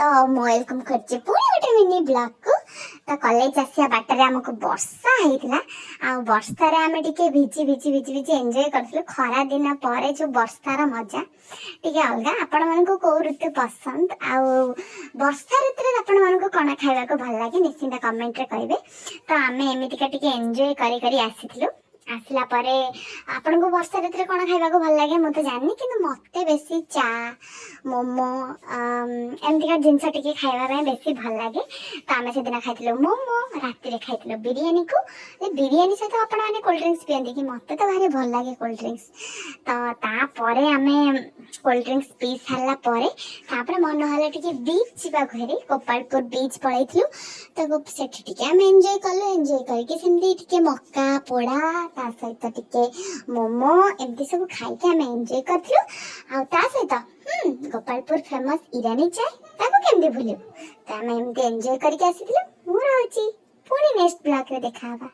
ତ ମୁଁ welcome କରୁଛି ପୁଣି ଗୋଟେ ମିନି ବ୍ଲଗ୍କୁ। ତ କଲେଜ ଆସିବା ବାଟରେ ଆମକୁ ବର୍ଷା ହେଇଥିଲା ଆଉ ବର୍ଷାରେ ଆମେ ଟିକେ ଭିଜି ଭିଜି ଭିଜି ଭିଜି ଏନ୍ଜୟ କରିଥିଲୁ। ଖରା ଦିନ ପରେ ଯେଉଁ ବର୍ଷାର ମଜା ଟିକେ ଅଲଗା। ଆପଣମାନଙ୍କୁ କେଉଁ ଋତୁ ପସନ୍ଦ ଆଉ ବର୍ଷା ଋତୁରେ ଆପଣମାନଙ୍କୁ କ'ଣ ଖାଇବାକୁ ଭଲ ଲାଗେ, ନିଶ୍ଚିନ୍ତ କମେଣ୍ଟରେ କହିବେ। ତ ଆମେ ଏମିତିକା ଟିକେ ଏନ୍ଜୟ କରି କରି ଆସିଥିଲୁ। ଆସିଲା ପରେ ଆପଣଙ୍କୁ ବର୍ଷା ଋତୁରେ କ'ଣ ଖାଇବାକୁ ଭଲ ଲାଗେ ମୁଁ ତ ଜାଣିନି, କିନ୍ତୁ ମୋତେ ବେଶୀ ଚା, ମୋମୋ, ଏମିତିକା ଜିନିଷ ଟିକେ ଖାଇବା ପାଇଁ ବେଶୀ ଭଲ ଲାଗେ। ତ ଆମେ ସେଦିନ ଖାଇଥିଲୁ ମୋମୋ, ରାତିରେ ଖାଇଥିଲୁ ବିରିୟାନୀକୁ। ଏ ବିରିୟାନୀ ସହିତ ଆପଣମାନେ କୋଲ୍ଡ ଡ୍ରିଙ୍କସ୍ ପିଅନ୍ତି କି? ମୋତେ ତ ଭାରି ଭଲ ଲାଗେ କୋଲ୍ଡ ଡ୍ରିଙ୍କସ୍। ତ ତାପରେ ଆମେ କୋଲ୍ଡ ଡ୍ରିଙ୍କସ୍ ପିଇ ସାରିଲା ପରେ ତାପରେ ମନ ହେଲା ଟିକେ ବିଚ୍ ଯିବାକୁ ହେରି ଗୋପାଳପୁର ବିଚ୍ ପଳେଇଥିଲୁ। ତ ସେଠି ଟିକେ ଆମେ ଏନ୍ଜୟ କଲୁ। ଏନ୍ଜୟ କରିକି ସେମିତି ଟିକେ ମକା ପୋଡ଼ା, ତା ସହିତ ଟିକେ ମୋମୋ, ଏମିତି ସବୁ ଖାଇକି ଆମେ ଏନ୍ଜୟ କରିଥିଲୁ। ଆଉ ତା ସହିତ ଗୋପାଳପୁର ଫେମସ୍ ଇରାନୀ ଚାଏ, ତାକୁ କେମିତି ଭୁଲିବୁ? ତ ଆମେ ଏମିତି ଏନ୍ଜୟ କରିକି ଆସିଥିଲୁ। ମୁଁ ରହୁଛି, ପୁଣି ନେକ୍ସଟ ବ୍ଲଗ୍ରେ ଦେଖା ହବା।